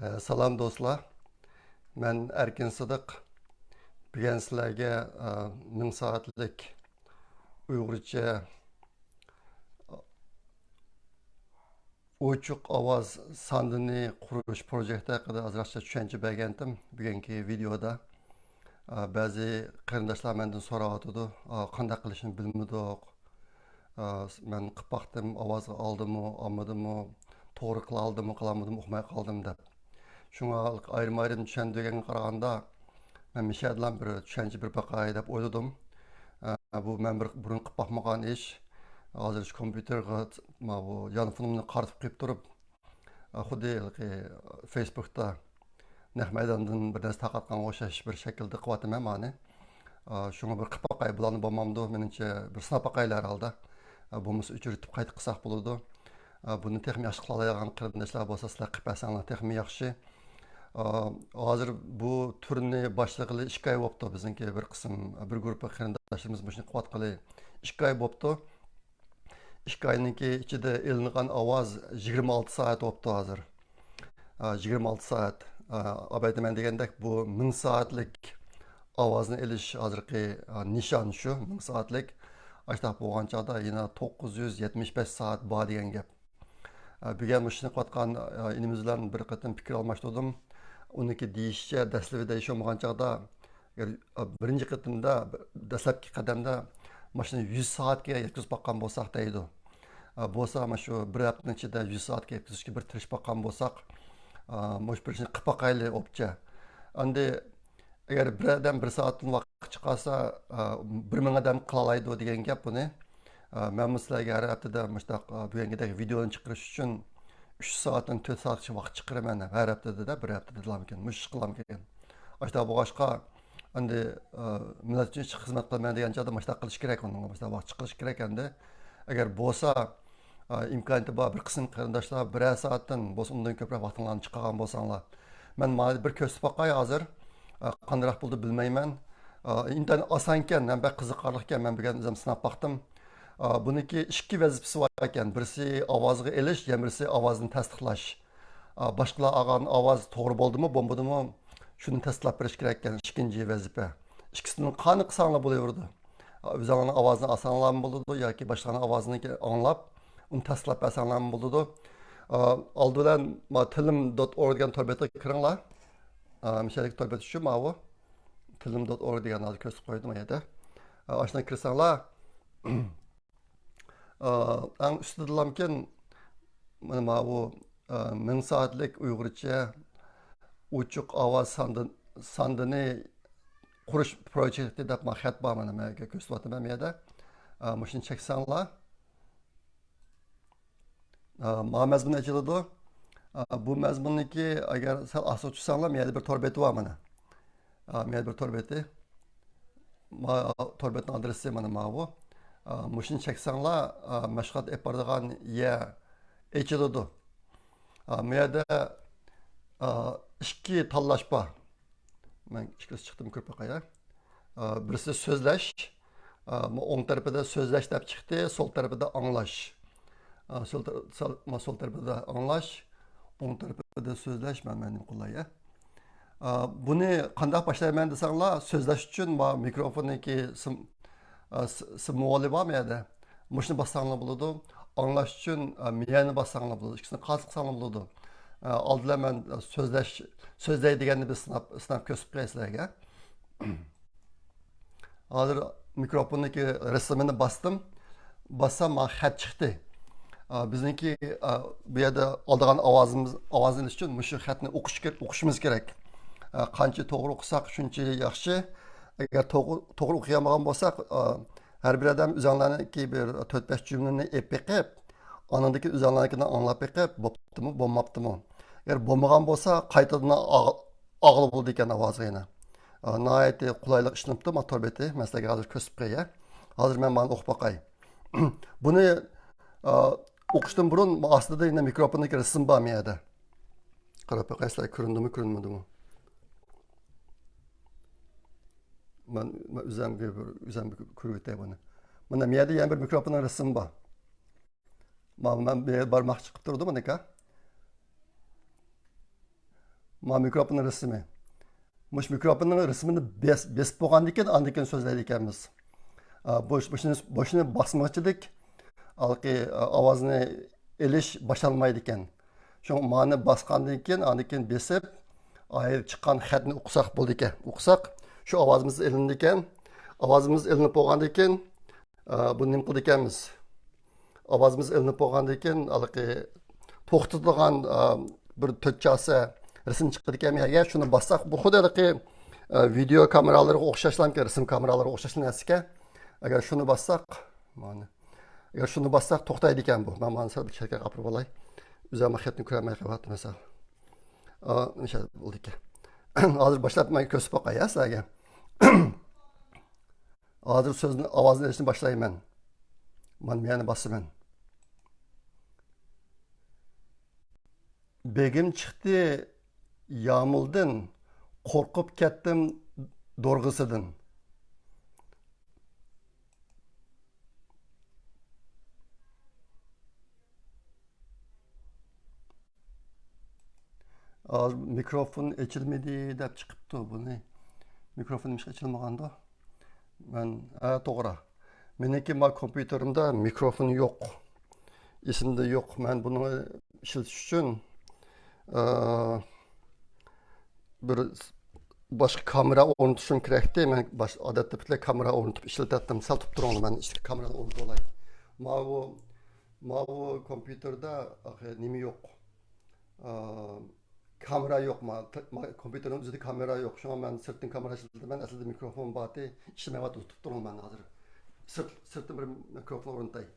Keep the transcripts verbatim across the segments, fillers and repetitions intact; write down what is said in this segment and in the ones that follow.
ئە، سالام دوستلار، مەن ئەركىن سىدىق. بۈگۈن سىلەرگە، ئە، مىڭ سائەتلىك ئۇيغۇرچە ئوچۇق ئاۋاز ساندىنى قۇرۇش پروژېكتى ھەققىدە ئازراقچە چۈشەنچە بەرگەنتىم بۈگۈنكى ۋىدېئودا. ئە، بەزى قېرىنداشلار مەندىن سوراۋاتىدۇ، ئە، قانداق قىلىشنى بىلمىدۇق، ئە، مەن قىلىپ باقتىم، ئاۋازغا ئالدىمۇ، ئالمىدىمۇ، توغرا قىلالدىمۇ، قىلالمىدىمۇ، ئۇقماي قالدىم دەپ. شۇڭا ئايرىم-ئايرىم چۈشەندۈرگەنگە قارىغاندا، مەن مىشەدىلا بىر چۈشەنچە بېرىپ باقاي دەپ ئويلىدىم. ئە، بۇ مەن بىر بۇرۇن قىلىپ باقمىغان ئىش. ھازىر شۇ كومپيۇتېرغا ماۋۇ يانفونۇمنى قارىتىپ قويۇپ تۇرۇپ، ئە، خۇددى ھېلىقى فېيسبۇكتا نەق مەيداندىن بىر نەرسە تارقاتقانغا ئوخشاش بىر شەكىلدە قىلىۋاتىمەن مانى. ئا، شۇڭا بىر قىلىپ باقاي، بۇلارنى بولمامدۇ؟ مېنىڭچە بىر سىناپ باقايلى ھەر ھالدا. ئا، بولمىسا ئۆچۈرۈپ قايتا قىلساق بولىدۇ. ئا، بۇنى تېخىمۇ ياخشى قىلالايدىغان قېرىنداشلار بولسا سىلەر قىلىپ بەرسەڭلار تېخىمۇ ياخشى. ئا، ھازىر بۇ تۈرنى باشلىغىلى ئىككى ئاي بوپتۇ. بىزنىڭكى بىر قىسىم، بىر گۇرۇپپا قېرىنداشلىرىمىز مۇشۇنى قىلىۋاتقىلى ئىككى ئاي بوپتۇ. ئىككى ئاينىڭكى ئىچىدە ئېلىنغان ئاۋاز يىگىرمە ئالتە سائەت بوپتۇ ھازىر. ئا، يىگىرمە ئالتە سائەت. ئا، ئەمەلىيەتتە مەن دېگەندەك بۇ مىڭ سائەتلىك ئاۋازنى ئېلىش ھازىرقى، ئا، نىشان شۇ، مىڭ سائەتلىك. ئاشتاق بولغان چاغدا يەنە توققۇز يۈز يەتمىش بەش سائەت بار دېگەن گەپ. ئا، بۈگۈن مۇشۇنى قىلىۋاتقان، ئا، ئىنىمىز بىلەن بىر قېتىم پىكىر ئالماشتۇردۇم. ئۇنىڭكى دېيىشىچە، دەسلىپىدە ئىش بولمىغان چاغدا، ئەگەر، ئا، بىرىنچى قېتىمدا، دەسلەپكى قەدەمدە ماشىنىنى يۈز سائەتكە يەتكۈزۈپ باققان بولساق دەيدۇ. ئا، بولسا، مانا شۇ بىر ھەپتىنىڭ ئىچىدە يۈز سائەتكە يەتكۈزۈشكە بىر تىرىشىپ باققان بولساق، ئا، مۇشۇ بىر ئىشنى قىلىپ باقايلى ئوپچە. ئەندى ئەگەر بىر ئادەم بىر سائەتتىن ۋاقىت چىقارسا، ئا، بىر مىڭ ئادەم قىلالايدۇ دېگەن گەپ بۇنى. ئا، مەنمۇ سىلەرگە ھەر ھەپتىدە مۇشۇنداق، ئا، بۈگۈنكىدەك ۋىدېئونى چىقىرىش ئۈچۈن ئۈچ سائەتتىن تۆت سائەتكىچە ۋاقىت چىقىرىمەن ھەر ھەپتىدە، بىر ھەپتىدە دېلامىكىن، مۇشۇ ئىش قىلامىكىن. ئاشۇنداق بولغاچقا، ئەندى، ئا، مىللەت ئۈچۈن خىزمەت قىلىمەن دېگەن چاغدا مۇشۇنداق قىلىش كېرەك، ئۇنىڭغا مۇشۇنداق ۋاقىت چىقىرىش كېرەك ئەمدى. ئەگەر بولسا، ئا، ئىمكانىيىتى بار بىر قىسىم قېرىنداشلار بىرەر سائەتتىن بولسا ئۇندىن كۆپرەك ۋاقتىڭلارنى چىقارغان بولساڭلار. مەن مانا بىر كۆرسىتىپ باقاي ھازىر. ئا، قانداق بولدى بىلمەيمەن. ئا، ئىنتايىن ئاسانكەن ھەم بەك قىزىقارلىقكەن، مەن بۈگۈن ئۆزۈم سىناپ باقتىم. ئا، بۇنىڭكى ئىككى ۋەزىپىسى بار ئىكەن، بىرسى ئاۋازغا ئېلىش، يەنە بىرسى ئاۋازنى تەستىقلاش. ئا، باشقىلار ئالغان ئاۋاز توغرا بولدىمۇ، بولمىدىمۇ، شۇنى تەستىقلاپ بېرىش كېرەك ئىكەن، ئىككىنچى ۋەزىپە. ئىككىسىدىن قانى قىلساڭلار بولۇۋېرىدۇ. ئا، ئۆزۈڭلارنىڭ ئاۋازىنى ئالساڭلارمۇ بولىدۇ ياكى باشقىلارنىڭ ئاۋازىنى ئاڭلاپ، ئۇنى تەستىقلاپ بەرسەڭلارمۇ بولىدۇ. ئا، ئالدى بىلەن ما تىلىم دوت ئورگ دېگەن تور بېتىگە كىرىڭلار. ئا، مىشەدىكى تور بېتى شۇ ماۋۇ. تىلىم دوت ئورگ دېگەننى ھازىر كۆرسىتىپ قويدۇم ئۇ يەردە. ئا، ئاشۇنداق كىرسەڭلار، ئا، ئەڭ ئۈستىدىلامكىن مانا ماۋۇ، ئا، مىڭ سائەتلىك ئۇيغۇرچە ئوچۇق ئاۋاز ساندىن-، ساندىنى قۇرۇش پروژېكتى دەپ ما خەت بار، مانا مەن كۆرسىتىۋاتىمەن بۇ يەردە. ئا، مۇشۇنى چەكسەڭلار. ئا، ما مەزمۇن ئېچىلىدۇ. ئا، بۇ مەزمۇننىڭكى ئەگەر سەل ئاستا چۈشسەڭلار، مەيەدە بىر تور بېتى بار مانا. ئا، مەيەدە بىر تور بېتى. ما، تور بېتىنىڭ ئادرېسى مانا ماۋۇ. ئا، مۇشۇنى چەكسەڭلار، ئا، مەشغۇلات ئېلىپ بارىدىغان يەر ئېچىلىدۇ. ئا، مەيەدە، ئا، ئىككى تاللاش بار. مەن ئىككىلىسى چىقتىمۇ كۆرۈپ باقاي. ئا، بىرسى سۆزلەش. ئا، مۇ-، ئوڭ تەرىپىدە سۆزلەش دەپ چىقتى، سول تەرىپىدە ئاڭلاش. ئا، سول تەر-، سال-، ما-، سول تەرىپىدە ئاڭلاش، ئوڭ تەرىپىدە سۆزلەش، مەن، مەن نېمە قىلاي، ئا؟ ئا، بۇنى قانداق باشلايمەن دېسەڭلار، سۆزلەش ئۈچۈن ما مىكروفوننىڭكى سىم-، ئا، س-، سىمۋولى بارمۇ يەردە؟ مۇشۇنى باسساڭلار بولىدۇ. ئاڭلاش ئۈچۈن، ئا، مىيەنى باسساڭلار بولىدۇ. ئىككىسىنى قايسى قىلساڭلار بولىدۇ. ئا، ئالدى بىلەن مەن سۆزلەش، سۆزلەي دېگەننى بىر سىناپ، سىناپ كۆرسىتىپ قوياي سىلەرگە. ھازىر مىكروفوندىكى رەسىمىنى باستىم. باسسام، ماڭا خەت چىقتى. ئا، بىزنىڭكى، ئا، بۇ يەردە ئالىدىغان ئاۋازىمىز، ئاۋازنى ئېلىش ئۈچۈن مۇشۇ خەتنى ئوقۇش كېرەك، ئوقۇشىمىز كېرەك. ئا، قانچە توغرا ئوقۇساق، شۇنچە ياخشى. ئەگەر توغرا، توغرا ئوقۇيالمىغان بولساق، ئا، ھەر بىر ئادەم ئۆزۈڭلارنىڭكى بىر تۆت بەش جۈملىنى ئېلىپ بېقىپ، ئاندىن كېيىن ئۆزۈڭلارنىڭكىنى ئاڭلاپ بېقىپ، بوپتىمۇ، بولماپتىمۇ؟ ئەگەر بولمىغان بولسا، قايتىدىن ئاغ-، ئاغىلى بولىدىكەن ئاۋازى يەنە. ئا، ناھايىتى قولايلىق ئىشلىنىپتۇ، ما تور بېتى. مەن سىلەرگە ھازىر كۆرسىتىپ قوياي. ھازىر مەن مانى ئوقۇپ باقاي. بۇنى، ئا، ئوقۇشتىن بۇرۇن ئاستىدا يەنە مىكروفوندىكى رەسىم بار مۇ يەردە. قاراپ باقاي، سىلەرگە كۆرۈندىمۇ، كۆرۈنمىدىمۇ؟ مەن، مەن ئۆزۈمگە بىر، ئۆزۈمگە كۆرۈۋېتەي بۇنى. مانا مۇ يەردە يەنە بىر مىكروفوننىڭ رەسىمى بار. مانا مەن بۇ يەرگە بارماقچى قىلىپ تۇردۇم، مانا. ما مىكروفوننىڭ رىسىمى. مۇشۇ مىكروفوننىڭ رىسىمىنى بېس-، بېسىپ بولغاندىن كېيىن، ئاندىن كېيىن سۆزلەيدىكەنمىز. ئا، بۇ، بۇشۇنى، بۇشۇنى باسمىغۇچىدەك ھېلىقى، ئا، ئاۋازنى ئېلىش باشلانمايدىكەن. شۇڭا مانى باسقاندىن كېيىن، ئاندىن كېيىن بېسىپ، ئايرىپ چىققان خەتنى ئوقۇساق بولىدىكەن. ئوقۇساق، شۇ ئاۋازىمىز ئېلىنىدىكەن. ئاۋازىمىز ئېلىنىپ بولغاندىن كېيىن، ئا، بۇنى نېمە قىلىدىكەنمىز؟ ئاۋازىمىز ئېلىنىپ بولغاندىن كېيىن، ھېلىقى توختىتىدىغان، ئا، بىر تۆت چاسا رەسىم چىقىدىكەن. ئەگەر شۇنى باسساق، بۇ خۇددى ھېلىقى، ئا، ۋىدېئو كامېرالىرىغا ئوخشاشلامكەن، رەسىم كامېرالىرىغا ئوخشاشلا نەرسىكەن. ئەگەر شۇنى باسساق، مانا. ئەگەر شۇنى باسساق، توختايدىكەن بۇ. مەن مانا سەل بىر چەتكە ئاپىرىپ ئالاي. ئۆزۈم خەتنى كۆرەلمەي قېلىۋاتىمەن مەسىلەن. ئا، نېمە بولدىكەن. ھازىر باشلاپ مەن كۆرسىتىپ باقاي سىلەرگە. ھازىر سۆزنى، ئاۋازنى ئېلىشنى باشلايمەن. مانا مەنە باسىمەن. بېگىم چىقتى يامۇلدىن، قورقۇپ كەتتىم دورغىسىدىن. ھازىر مىكروفون ئېچىلمىدى دەپ چىقىپتۇ بۇنى. مىكروفون نېمىشقا ئېچىلمىغاندۇ؟ مەن، ھە، توغرا. مېنىڭكى ما كومپيۇتېرىمدا مىكروفون يوق. ئېسىمدە يوق. مەن بۇنى ئىشلىتىش ئۈچۈن، ئە، بىر باشقا كامېرا ئورنىتىشىم كېرەكتى. مەن باش-، ئادەتتە پۈتۈنلەي كامېرا ئورنىتىپ ئىشلىتەتتىم. سەل تۇرۇپ تۇرۇڭلار، مەن ئىشتىكى كامېرانى ئورنىتىپ ئالاي. ماۋۇ، ماۋۇ كومپيۇتېردا ئاخىر نېمە يوق؟ ئا، كامېرا يوق، ما، ت-، ما، كومپيۇتېرنىڭ ئۆزىدە كامېرا يوق. شۇڭا مەن سىرتتىن كامېرا ئىشلىتىمەن. ئەسلىدە مىكروفون بارتى، ئىشلىمەيۋاتىدۇ. تۇرۇپ تۇرۇڭ، مەن ھازىر سىرت-، سىرتتىن بىر مىكروفون ئورنىتاي.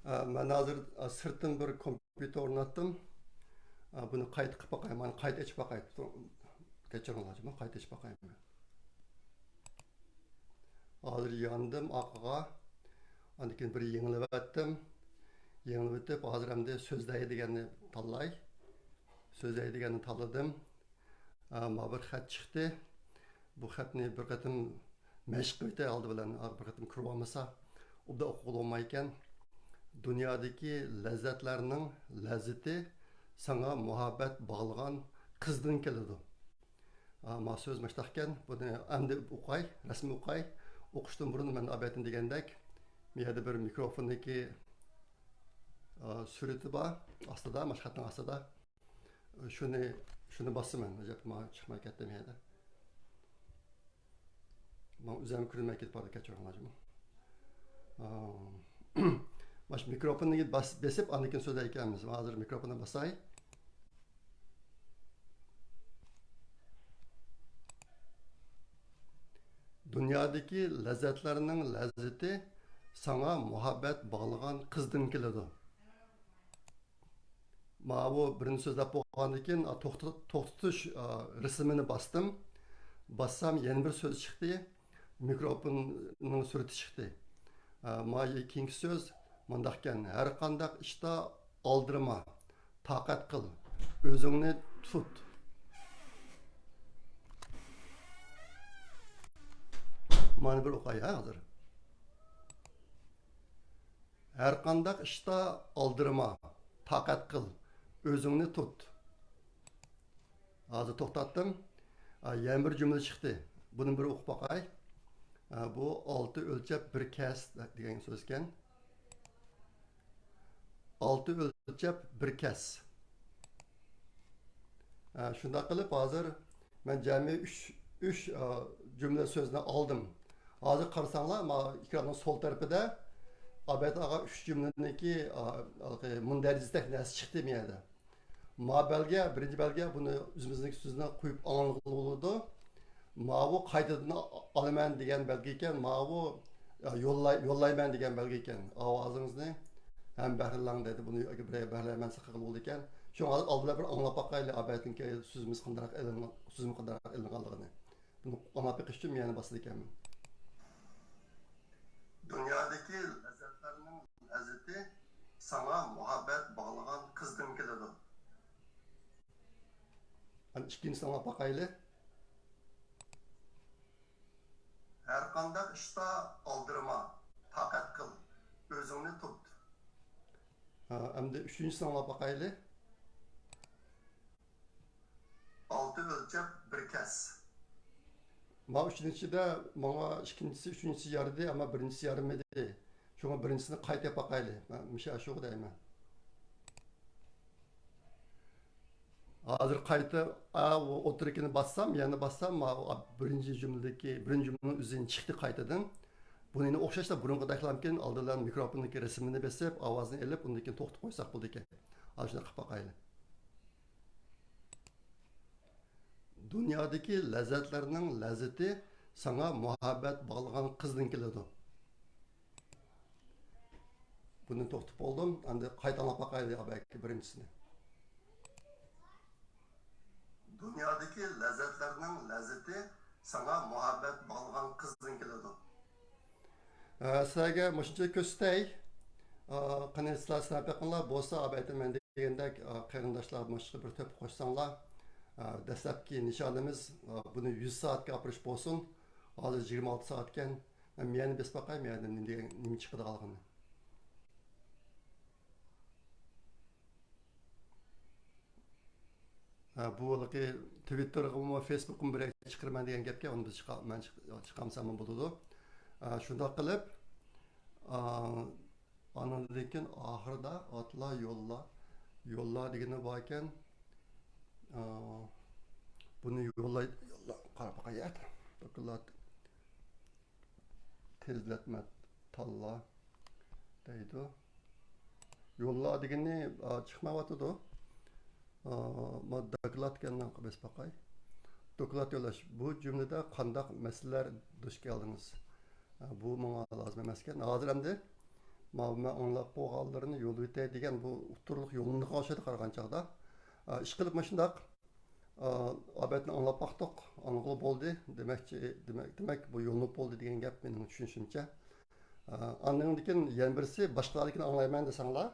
ئە، مەن ھازىر، ئە، سىرتتىن بىر كومپيۇتېر ئورناتتىم. ئە، بۇنى قايتا قىلىپ باقاي، مانا قايتا ئېچىپ باقاي. كەچۈرۈڭلار، مانا قايتا ئېچىپ باقاي. ھازىر ياندىم ئارقىغا. ئاندىن كېيىن بىر يېڭىلىۋەتتىم. يېڭىلىۋېتىپ، ھازىر ئەمدى سۆزلەي دېگەننى تاللاي. سۆزلەي دېگەننى تاللىدىم. ئە، مانا بىر خەت چىقتى. بۇ خەتنى بىر قېتىم مەشىق قىلىۋېتەي ئالدى بىلەن، بىر قېتىم كۆرۈۋالمىسا، ئوبدان ئوقۇغىلى بولمايدىكەن. دۇنيادىكى لەززەتلەرنىڭ لەززىتى ساڭا مۇھەببەت باغلىغان قىزدىن كېلىدۇ. ئا، ما سۆز مۇشتاقكەن، بۇنى ئەمدى ئوقاي، رەسمىي ئوقاي. ئوقۇشتىن بۇرۇن مەن ئابەتتىن دېگەندەك، بۇ يەردە بىر مىكروفوندىكى، ئا، سۈرىتى بار، ئاستىدا، مانا شۇ خەتنىڭ ئاستىدا. شۇنى، شۇنى باسىمەن، ئەجەب، ما چىقماي كەتتىم يەنە. ماڭا ئۆزۈم كۆرۈنمەي كېتىپ بارىدۇ، كەچۈرۈڭلار جۇمۇ. ئا، مانا شۇ مىكروفوننى باس-، بېسىپ، ئاندىن كېيىن سۆزلەيدىكەنمىز. ھازىر مىكروفوننى باساي. دۇنيادىكى لەززەتلەرنىڭ لەززىتى ساڭا مۇھەببەت باغلىغان قىزدىن كېلىدۇ. ماۋۇ بىرىنچى سۆزلەپ بولغاندىن كېيىن، ئا، توختا-، توختىتىش، ئا، رەسىمىنى باستىم. باسسام، يەنە بىر سۆز چىقتى. مىكروفوننىڭ سۈرىتى چىقتى. ئا، ما كېيىنكى سۆز مۇنداقكەن: ھەر قانداق ئىشتا ئالدىرىما، تاقەت قىل، ئۆزۈڭنى تۇت. مانا بىر ئوقاي ھە ھازىر. ھەر قانداق ئىشتا ئالدىرىما، تاقەت قىل، ئۆزۈڭنى تۇت. ھازىر توختاتتىم. ئا، يەنە بىر جۈملە چىقتى. بۇنى بىر ئوقۇپ باقاي. ئا، بۇ ئالتە ئۆلچەپ بىر كەس دېگەن سۆزكەن. ئالتە ئۆلچەپ بىر كەس. ئا، شۇنداق قىلىپ ھازىر مەن جەمئىي ئۈچ، ئۈچ، ئا، جۈملە سۆزنى ئالدىم. ھازىر قارىساڭلار، ما ئېكراننىڭ سول تەرىپىدە ئابەت ئاغا ئۈچ جۈملىنىڭكى، ئا، ھېلىقى مۇندەرىجىدەك نەرسە چىقتى مۇ يەردە. ما بەلگە، بىرىنچى بەلگە، بۇنى ئۆزىمىزنىڭ سۆزىنى قويۇپ ئاڭلىغىلى بولىدۇ. ماۋۇ قايتىدىن ئالىمەن دېگەن بەلگە ئىكەن، ماۋۇ يوللاي-، يوللايمەن دېگەن بەلگە ئىكەن. ئاۋازىڭىزنى ھەم بەھرىلەڭ دەيدۇ. بۇنى بىرەر بەھرىلەيمەن سىقىغىلى بولىدۇ ئىكەن. شۇڭا ھازىر ئالدى بىلەن بىر ئاڭلاپ باقايلى، ئابەتنىڭكى سۆزىمىز قانداق ئېلىنغان، سۆزىمىز قانداق ئېلىنغانلىقىنى. بۇنى ئاڭلاپ بېقىش ئۈچۈن مەن باسىدىكەنمەن. دۇنيادىكى لەززەتلەرنىڭ لەززىتى ساڭا مۇھەببەت باغلىغان قىزدىن كېلىدۇ. ئەنە ئىككىنچىسىنى ئاڭلاپ باقايلى. ھەرقانداق ئىشتا ئالدىرىما، تاقەت قىل، ئۆزۈڭنى تۇت. ھا، ئەمدى ئۈچىنچىسىنى ئاڭلاپ باقايلى. ئالتە ئۆلچەپ بىر كەس. ما ئۈچىنچىدە ماڭا ئىككىنچىسى، ئۈچىنچىسى يارىدى، ئەمما بىرىنچىسى يارىمىدى. شۇڭا بىرىنچىسىنى قايتا باقايلى. مەن مۇشۇ ئاشۇ دەيمەن. ھازىر قايتا، ئا، ئوتتۇرىكىنى باسسام، يەنە باسسام، ما، ئا، بىرىنچى جۈملىدىكى، بىرىنچى جۈملىنىڭ ئۆزىنى چىقتى قايتىدىن. بۇنى يەنە ئوخشاشلا بۇرۇنقىدەكلامكىن ئالدىلا مىكروفوندىكى رەسىمىنى بېسىپ، ئاۋازىنى ئېلىپ، ئۇندىن كېيىن توختىتىپ قويساق بولىدىكەن. ئاشۇنداق قىلىپ باقايلى. دۇنيادىكى لەززەتلەرنىڭ لەززىتى ساڭا مۇھەببەت باغلىغان قىزدىن كېلىدۇ. بۇنى توختىتىپ بولدۇم. ئەمدى قايتا ئاڭلاپ باقايلى، ئاباكى بىرىنچىسىنى. دۇنيادىكى لەززەتلەرنىڭ لەززىتى ساڭا مۇھەببەت باغلىغان قىزدىن كېلىدۇ. ئە، سىلەرگە مۇشۇنچە كۆرسىتەي. ئە، قېنى سىلەر سىناپ بېقىڭلار. بولسا ئاباكى مەن دېگەندەك، ئە، قېرىنداشلار مۇشۇغا بىر تۆھپە قوشساڭلار. ئە، دەسلەپكى نىشانىمىز، ئە، بۇنى يۈز سائەتكە ئاپىرىش بولسۇن. ھازىر يىگىرمە ئالتە سائەتكەن. مەن مېيەنى بېسىپ باقاي، مېيەدىن نېمە دېگەن، نېمە چىقىدىغانلىقىنى. ھە، بۇ ھېلىقى تىۋىتتېرغىمۇ، فېيسبۇكقىمۇ بىرەر چىقىرىمەن دېگەن گەپكەن، ئۇنى بىز چىقا-، مەن چىق-، چىقارمىساممۇ بولىدۇ. ھە، شۇنداق قىلىپ، ئا، ئانىڭدىن كېيىن ئاخىرىدا ئاتلا يوللا، يوللا دېگىنى باركەن. ئا، بۇنى يوللاي-، يوللا، قاراپ باقاي، دوكلات. تېزلەتمە تاللا دەيدۇ. يوللا دېگىنى، ئا، چىقمايۋاتىدۇ. ئا، ما دوكلات دېگەننى بېسىپ باقاي. دوكلات يوللاش. بۇ جۈملىدە قانداق مەسىلىلەر دۇچ كەلدىڭىز؟ ئا، بۇ ماڭا لازىم ئەمەسكەن. ھازىر ئەمدى ما مەن ئاڭلاپ بولغانلىرىنى يوللىۋېتەي دېگەن بۇ ئوتتۇرىلىق يوللىنىدىغان ئوخشايدۇ قارىغان چاغدا. ئا، ئىشقىلىپ مۇشۇنداق. ئا، ئابەتنى ئاڭلاپ باقتۇق، ئاڭلىغىلى بولدى. دېمەكچى، دېمەك، دېمەك، بۇ يوللىنىپ بولدى دېگەن گەپ مېنىڭ چۈشىنىشىمچە. ئا، ئاندىن كېيىن يەنە بىرسى، باشقىلاردىكىنى ئاڭلايمەن دېسەڭلار،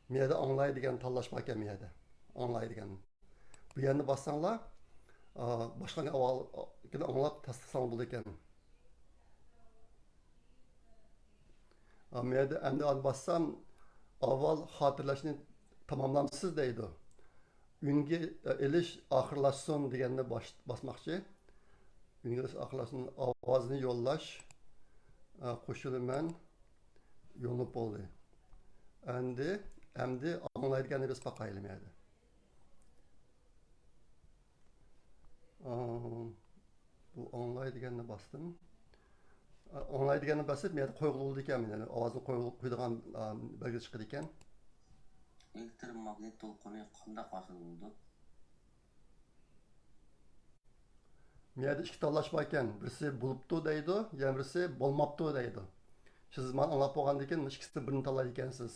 مۇ يەردە ئاڭلاي دېگەن تاللاش باركەن، مۇ يەردە. ئاڭلاي دېگەن. بۇ يەرنى باسساڭلار، ئا، باشقىلارنىڭ ئاۋازىنى ئاڭلاپ تەستىقلىساڭلار بولىدىكەن. ئا، مۇ يەردە ئەمدى ئانى باسسام، ئاۋۋال خاتىرىلەشنى تاماملامسىز دەيدۇ. ئۈنگە ئېلىش ئاخىرلاشسۇن دېگەننى باش-، باسماقچى. ئۈنگە ئېلىش ئاخىرلاشسۇن، ئاۋازنى يوللاش، ئا، قوشۇلىمەن، يوللىنىپ بولدى. ئەمدى، ئەمدى ئاڭلايدىغاننى بېسىپ باقايلى مۇ يەردە. ئا، بۇ ئاڭلاي دېگەننى باستىم. ئا، ئاڭلاي دېگەننى باسىپ، مۇ يەردە قويغىلى بولىدىكەن، يەنى ئاۋازنى قوي-، قويىدىغان، ئا، بەلگە چىقىدىكەن. ئېلېكتروماگنىت دولقۇنى قانداق ۋاقىت بولىدۇ؟ مۇ يەردە ئىككى تاللاش باركەن، بىرسى بولۇپتۇ دەيدۇ، يەنە بىرسى بولماپتۇ دەيدۇ. سىز مانا ئاڭلاپ بولغاندىن كېيىن مۇشۇ ئىككىسىدىن بىرىنى تاللايدىكەنسىز.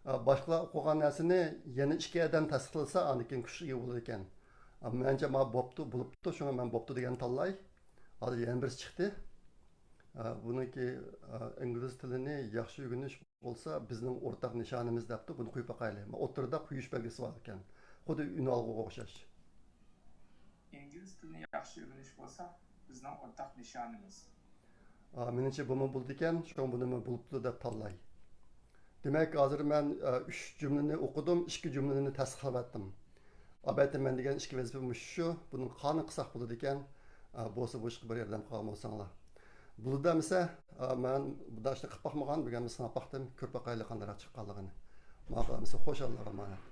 ئا، باشقىلار ئوقۇغان نەرسىنى يەنە ئىككى ئادەم تەستىقلىسا، ئاندىن كېيىن كۈچكە ئىگە بولىدىكەن. ئا، مەنچە مانا بوپتۇ، بولۇپتۇ، شۇڭا مەن بوپتۇ دېگەننى تاللاي. ھازىر يەنە بىرسى چىقتى. ئا، بۇنىڭكى، ئا، ئىنگلىز تىلىنى ياخشى ئۆگىنىش بولسا بىزنىڭ ئورتاق نىشانىمىز دەپتۇ، بۇنى قويۇپ باقايلى. مانا ئوتتۇرىدا قويۇش بەلگىسى بار ئىكەن. خۇددى ئۈنئالغۇغا ئوخشاش. ئىنگلىز تىلىنى ياخشى ئۆگىنىش بولسا بىزنىڭ ئورتاق نىشانىمىز. ئا، مېنىڭچە بۇمۇ بولىدىكەن، شۇڭا بۇنىمۇ بولۇپتۇ دەپ تاللاي. دېمەك، ھازىر مەن، ئا، ئۈچ جۈملىنى ئوقۇدۇم، ئىككى جۈملىنى تەستىقلىۋەتتىم. ئابەتتە مەن دېگەن ئىككى ۋەزىپە مۇشۇ، بۇنى قانۇن قىلساق بولىدىكەن. ئا، بولسا بۇ ئىشقا بىر ياردەم قىلغان بولساڭلار. بولىدۇ ئەمىسە، ئا، مەن بۇنداق ئىشنى قىلىپ باقمىغان، بۈگۈن سىناپ باقتىم، كۆرۈپ باقايلى قانداقراق چىققانلىقىنى. ماقۇل ئەمىسە، خوش، ئاللاغا ئامانەت.